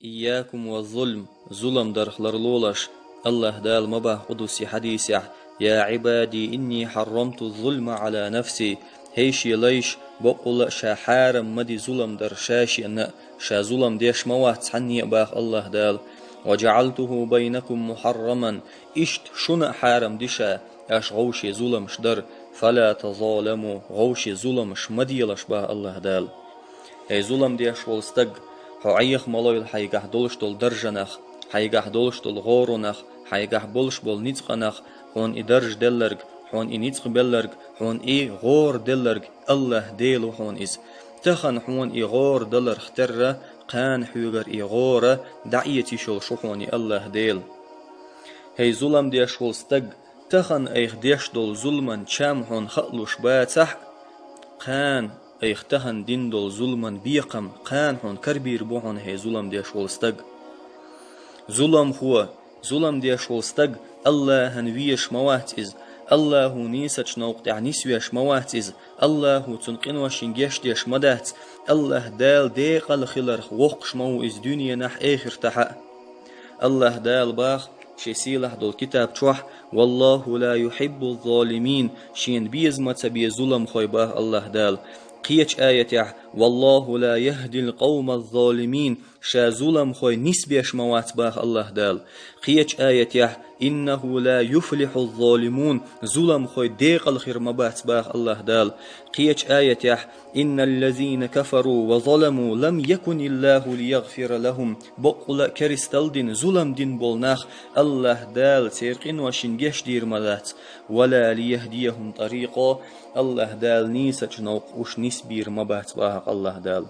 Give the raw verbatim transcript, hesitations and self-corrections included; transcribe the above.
إياكم والظلم, зулам дарх ларлолаш. Аллаха Дала ма бах къудси хьадисехь: يا عبادي إني حرمت الظلم على نفسي. Хей шен лайш, боккъала а ша хьарам ма ди зулам дар ша шена а, ша зулам деш ма вац цхьанне а, бах Аллаха Дала. وجعلته بينكم محرما, иштта шуна а хьарам ди ша, аш гӀовше зуламаш дар, فلا تظالموا, гӀовше зуламаш ма делаш, бах Аллаха Дала. Хей зулам деш волу стаг, хьо Ӏеха ма лойла хьайгахь долуш долу даржанах, хьайгахь долуш долу гӀоранах, хьайгахь болуш болу ницкъанах, хьуна и дарж делларг, хьуна и ницкъ белларг, хьуна и гӀора делларг Аллаха Дела ву хьуна иза. Тахана хьуна и гӀора даларх терра, кхана хьоьгара и гӀора дӀаэца йиш йолуш ву хьуна и Аллаха Дела. Хей зулам деш волу стаг, тахана айхьа деш долу зуламан чам хьуна хаалуш бацахь а, кхана айхьа тахана дина долу зуламан бекхам кхана хьуна карабийр бу хьуна, хей зулам деш волу стаг. Зуламхо, зулам деш волу стаг Аллахьан везаш ма вац иза, Аллахьо нийсачу новкъа тӀехь нисвеш ма вац иза, Аллахьо цунна къиношна гечдеш ма дац, Аллаха Дала декъала хиларх воккхуш ма ву иза дуьненахь а, эхартахь а. Аллаха Дала бах шен сийлахь долу китаб чохь: والله لا يحب الظالمين, шена беза ма ца бе зуламхой, бах Аллаха Дала. Кхечу аятехь: والله لا يهدي القوم الظالمين, ша зуламхой нисбеш ма вац, бах Аллаха Дала. Кхечу аятехь: إنه لا يفلح الظالمون, зуламхой декъала хир ма бац, бах Аллаха Дала. Кхечу аятехь: إن الذين كفروا وظلموا لم يكن الله ليغفر لهم, боккъала а керстал дина, зулам дина болу нах, Аллаха Дала церан къиношна гечдийр ма дац, ولا ليهديهم طريقا, Аллаха Дала нийсачу новкъа уьш нисбийр ма бац, бах Аллаха Дала.